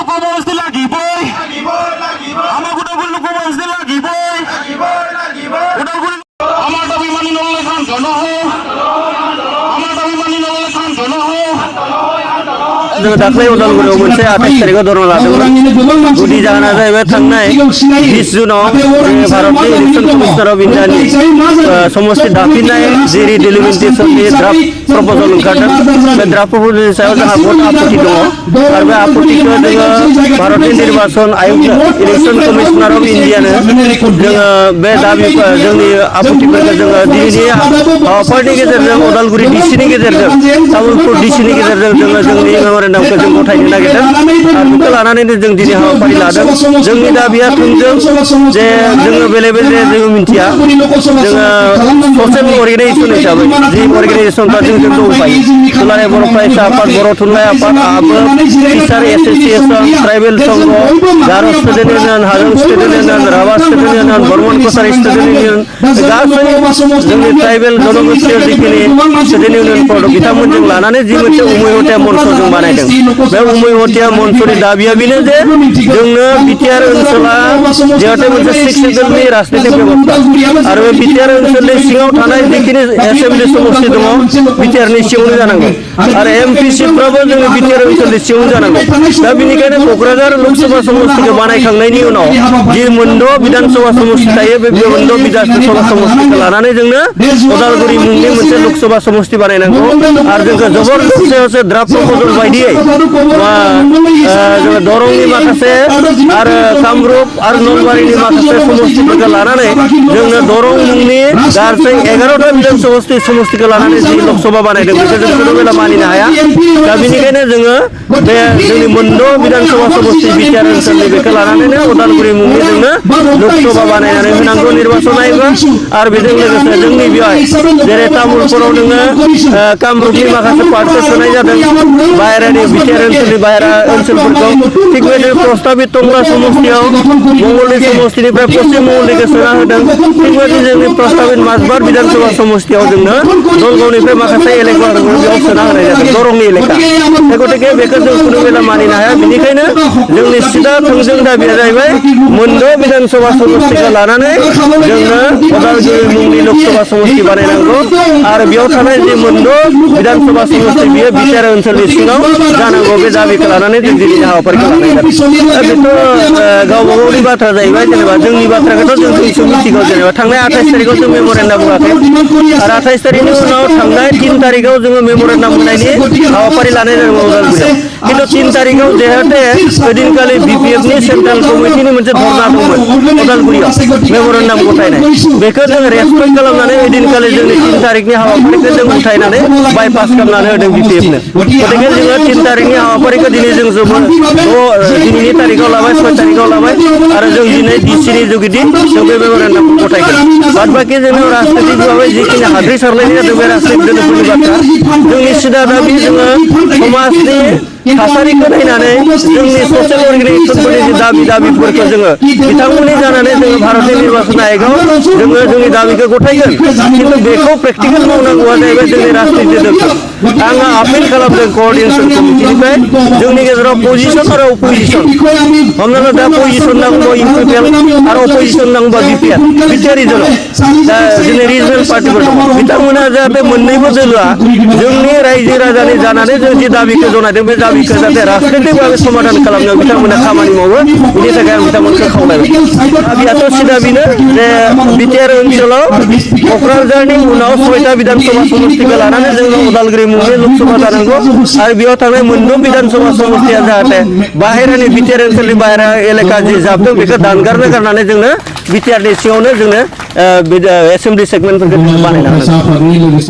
মসজিদ লাগিবই আমার গোটাগুলো লোক মসজিদ লাগিবই গোটাগুলো আমার দাবি মানি নলে শান্ত নহে আমার দাবি মানি নলে শান্ত নহে जों दाख्लै उदालगुरियाव मोनसे 28 तारिखआव धरना लादोंमोन गुदि जाहोना जाहैबाय थांनाय 20 जुनाव भारतनि इलेक्शन कमिशनार अफ इन्डियानि समष्टि दाफिननाय जि रिडेलिमिटेशननि ड्राफ्ट प्रप'जाल ओंखारदों बे ड्राफ्ट प्रप'जालनि सायाव जोंहा बहुद आपत्ति दङ आरो बे आपत्तिखौ जोङो भारतनि निर्वाचन आयोग इलेक्शन कमिशनार अफ इन्डियानो जोङो बे दाबि जोंनि आपत्तिफोरखौ जोङो दिनैनि हाबाफारिनि गेजेरजों उदालगुरि डिसिनि गेजेरजों तामुलपुर डिसिनि गेजेरजों जोङो जोंनि मेम'रेन्डामखौ जों गथायनो नागिरदों आरो बेखौ लानानैनो जों दिनै हाबाफारि लादों जोंनि दाबिया थोंजों जे जोङो बेले-बेले जोङो मिथिया जोङो ससियेल अर्गेनाइजेसन हिसाबै जि अर्गेनाइजेसनफ्रा जोंजों दंफायो दुलाराय बर' फरायसा आफाद बर' थुनलाइ आफाद आबो टिचार एस'सिएशन ट्राइबेल संघ Garo' student union Hajong student union Rabha student union Barman Kachari student union गासै जोंनि ट्राइबेल जनगोष्ठीय जिखिनि स्टुडेन्ट इउनियनफोर दं बिथांमोनजों लानानै जि मोनसे उमैहतिया मन्च जों बानायदों बे उमैहतिया मन्चनि दाबिया बेनो जे जोंनो बिटिआर ओनसोला जिहेतु मोनसे 6 सिडुलनि राजनीतिक बेबस्था आरो बे बिटिआर ओनसोलनि सिङाव थानाय जिखिनि एसेम्बलि समष्टि दङ बिटिआरनि सिङावनो जानांगौ आरो एमपि सिटफ्राबो जोंनि बिटिआर ओनसोलनि सिङावनो जानांगौ दा बेनिखायनो क'क्राझार लोकसभा समष्टिखौ बानायखांनायनि उनाव जि मोनद' बिधानसभा समष्टि थायो बे मोनद' बिधानसभा समष्टिखौ लानानै जोंनो उदालगुरि मुंनि मोनसे लोकसभा समष्टि बानायनांगौ आरो जोंखौ जबरदस्ति ड्राफ्ट प्रप'जाल बायदियै जोङो दरंनि माखासे आरो कामरुप आरो नलबारिनि माखासे समष्टिफोरखौ लानानै जोंनो दरं मुंनि गासै 11टा बिधानसभा समष्टिखौ लानानै जि लोकसभा बानायदों बेखौ जों खुनु बेला मानिनो हाया दा बेनिखायनो जोङो बे जोंनि मोनद' बिधानसभा समष्टि बिटिआर ओनसोलनि बेखौ लानानैनो उदालगुरि मुंनि जोंनो लोकसभा बानायनानै होनांगौ निर्वाचन आयोगा आरो बेजों लोगोसे जोंनि बेवहाय जेरै तामुलपुराव नोङो कामरुपनि माखासे पार्टखौ सोनाय जादों बाहेरानि बिटिआर ओनसोलनि बाहेरा ओनसोलफोरखौ थिग बेबायदिनो प्रस्ताबित टंला समष्टियाव मंगलदै समष्टिनिफ्राय पश्चिम मंगलदैखौ सोना होदों थिग बेबायदिनो जोंनि प्रस्ताबित माजबार बिधानसभा समष्टियाव जोंनो दलगावनिफ्राय माखासे एलेकाफोरखौ बेयाव सोना होनाय जादों दरंनि एलेका गतिके बेखौ जों खुनु बेला मानिनो हाया बेनिखायनो जोंनि सिदा थोंजों दाबिया जाहैबाय मोनद' बिधानसभा समष्टिखौ लानानै जोंनो उदालगुरि मुंनि लोकसभा समष्टि बानायनांगौ आरो बेयाव थानाय जि मोनद' बिधानसभा समष्टि बियो बिटिआर ओनसोलनि सिङाव जानांगौ बे दाबिखौ लानानै जों दिनैनि हाबाफारिखौ लानाय जादों दा बेथ' गावबा गावनि बाथ्रा जाहैबाय जेनेबा जोंनि बाथ्राखौथ' जोंसो मिथिगौ जेनेबा थांनाय 28 तारिखआव जों मेम'रेन्डाम होआखै आरो 28 तारिखनि उनाव थांनाय 3 तारिखआव जोङो मेम'रेन्डाम होनायनि हाबाफारि लानाय जादोंमोन उदालगुरियाव खिन्थु 3 तारिखआव जिहेतु ओइदिनखालि बिपिएफनि सेन्ट्रेल कमिटिनि मोनसे धरना दंमोन उदालगुरियाव मेम'रेन्डाम गथायनाय बेखौ जों रेसपेक्ट खालामनानै ओइदिनखालि जोंनि 3 तारिखनि हाबाफारिखौ जों उथायनानै बायपास खालामनानै होदों बिपिएफनो गतिके जोङो 3 तारिखनि हाबाफारिखौ दिनै जों दिनैनि तारिखआव लाबाय 6 तारिखआव लाबाय आरो जों दिनै डिसिनि जुगिदि जों बे मेम'रेन्डामखौ गथायगोन बाद बाखि जोंनाव राजनीतिक भाबै जिखिनि हाद्रि सारलायनाय जादों बे राजनीतिक दोलोफोरनि बाथ्रा जोंनि सिदा दाबि जोङो समाजनि थासारिखौ नायनानै जोंनि ससियेल अर्गेनाइजेसनफोरनि जि दाबिफोरखौ जोङो बिथांमोननि जानानै जोङो भारतनि निर्वाचन आयोगाव जोङो जोंनि दाबिखौ गथायगोन खिन्थु बेखौ प्रेक्टिकेल मावनांगौआ जाहैबाय जोंनि राजनीति दोलफोर आङो आपिल खालामदों क'अर्डिनेसन कमिटिनिफ्राय जोंनि गेजेराव पजिसन आरो अपोजिसन हमना दा पजिसन नांगौबा इउपिपिएल आरो अपोजिसन नांगौबा बिटिआर रिजनाव दा जोंनि रिजनेल पार्टिफोर दङ बिथांमोना जाहाथे मोननैबो दोलोआ जोंनि रायजो राजानि जानानै जों जि दाबिखौ जनायदों बे दाबिखौ जाहाथे राजनीतिक भाबै समाधान खालामनायाव बिथांमोना खामानि मावो बिनि थाखाय आं बिथांमोनखौ खावलायबाय दाबियाथ' सिदा बेनो जे बिटिआर ओनसोलाव क'क्राझारनि उनाव 6टा बिधानसभा समष्टिखौ लानानै जोङो उदालगुरि मुंनि लोकसभा जानांगौ आरो बेयाव थानाय मोनद' बिधानसभा समष्टिया जाहाथे बाहेरानि बिटिआर ओनसोलनि बाहेरा एलेका जि जाबदों बेखौ दानगारनो गारनानै जोंनो बिटिआरनि सिङावनो जोंनो एसेम्बलि सेगमेन्टफोरखौ बानायनो हागोन